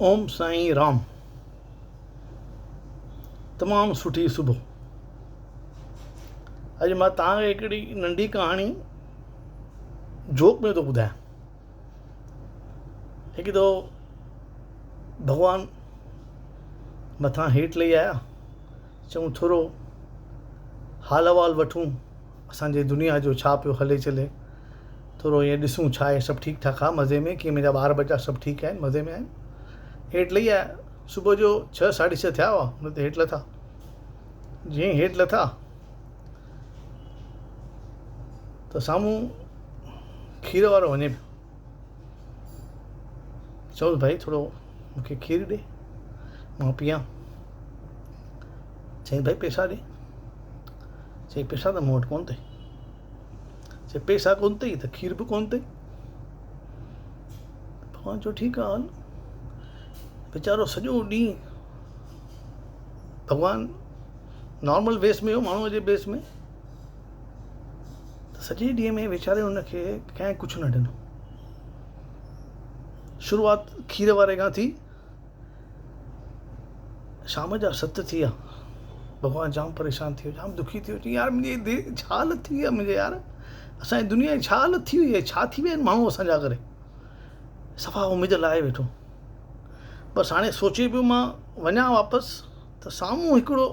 اوم سائين رام تمام سٺي صبح اڄ مان توهان کي هڪڙي ننڍي ڪهاڻي جوڪ ۾ ٿو ٻڌايان هڪ دفعو ڀڳوان مٿان هيٺ لهي آيا چئون ٿورو حال احوال وٺون اسان جي دنيا جو ڇا پيو هلي چلي ٿورو ائين ڏسون ڇا آهي سڀ ٺيڪ ٺاڪ آهي مزي ۾ ڪيئن منهنجا ٻار ٻچا سڀ ٺيڪ آهن مزي ۾ آهن هيٺ لهي آيا صبح جو ڇهه ساڍي ڇهه ٿيا هئا ان تي هيٺ لٿا جيئن ئي هيٺ لٿا ته سامهون کير وارو وڃي پيو چيوس ڀائي ٿورو مونکي کير ڏي مان پيان چيائين ڀائي پئسا ڏي چيائين پئسا ته مون وٽ ڪونه اٿئي چي پئسا ڪونه اٿئي ته کير به ڪونه اٿئي ڀڳوان چيو ٺيڪ آهي هل ويچارو سڄو ڏينهن ڀڳوان نارمل ويس ۾ هو ماڻهوء جي ويس ۾ ته سڄي ڏينهن ۾ ويچاري هن کي ڪنهن ڪجهه نه ڏنو شروعات کير واري کان ٿي شام جا ست ٿي ويا ڀڳوان جام پريشان ٿي ويو جام دکي ٿي ويو چي يار منهنجي ڇا حالت ٿي وئي آهي منهنجي يار اسانجي دنيا جي ڇا حالت ٿي وئي آهي ڇا ٿي ويا آهن ماڻهو اسانجا ڪري صفا اميد لاهي ويٺو بس هاڻي سوچي پيو مان وڃان واپس ته سامهون هڪڙو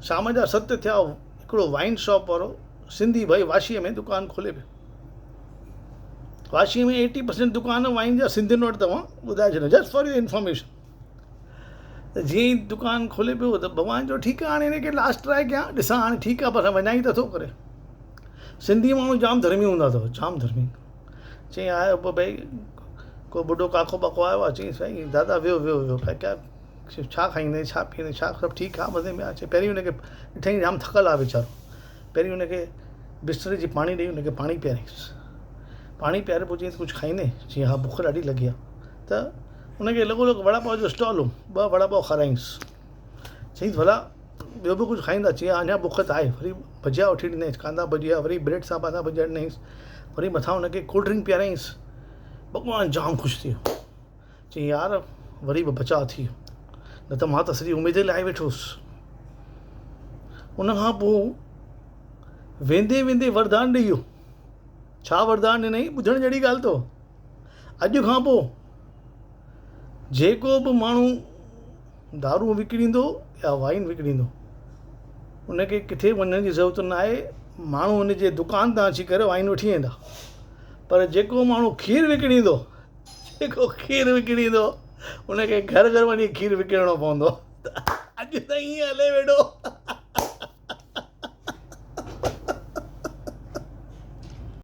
شام جا ست ٿيا هڪڙو وائن شاپ وارو سنڌي ڀائي واشيء ۾ دڪان کولي پيو واشيء ۾ ايٽي پرسنٽ دڪان وائن جا سنڌين وٽ اٿو ٻڌائي ڇڏيان جسٽ فار your information ته جيئن ئي دڪان کولي پيو ته ڀڳوان چيو ٺيڪ آهي هاڻي هن کي لاسٽ ٽرائي ڪيان ڏسان هاڻي ٺيڪ آهي پر وڃان ئي ته ٿو ڪري سنڌي ماڻهو جام ڌرمي هوندا اٿو جام ڌرمي چيائين آيو پوء ڀئي ڪو ٻڍو ڪاڪو ٻاڪو آيو آهي چيائين سائين دادا ويو ويو ويو ڪيا ڇا کائيندين ڇا پيئندين ڇا سڀ ٺيڪ آهي مزي ۾ آهي چي پهرين هن کي ڏٺائين جام ٿڪل آهي ويچارو پهرين هن کي بستري جي پاڻي ڏيئي هن کي پاڻي پياريائينس پاڻي پياري پوء چيائينس ڪجهه کائيندين چيائين ها بک ڏاڍي لڳي آهي ته هن کي لڳو لڳ وڙا پاو جو اسٽال هو ٻه وڙا پاو کارائينس چيائينس ڀلا ٻيو به ڪجهه کائيندا چيائين ها اڃا بک ته آهي وري ڀجيا وٺي ڏنائينس ڪاندا ڀجيا وري بريڊ سان ڪاندا ڀجيا ڏنائينس وري مٿان هن کي ڪولڊ ڊرنڪ پياريائينس ڀڳوان جام خوش ٿي ويو چيائين يار وري به بچاء ٿي ويو نه ته مان ته سڄي اميد ئي لاهي ويٺو هوس. ان کان پوء ويندي ويندي وردان ڏئي ويو. ڇا وردان ڏنائين ٻڌڻ جهڙي ڳالهه اٿو. اڄ کان پوء جيڪو به ماڻهو دارون وڪڻيندو يا وائن وڪڻيندو ان کي ڪٿي وڃڻ جي ضرورت نه آهي ماڻهو ان جي دڪان تان اچي ڪري وائن وٺي ويندا پر جيڪو ماڻهو کير وڪڻيندو جيڪو کير وڪڻيندو ان کي گهر گهر وڃي کير وڪڻڻو پوندو اڄ تائين ائين هلي ويٺو.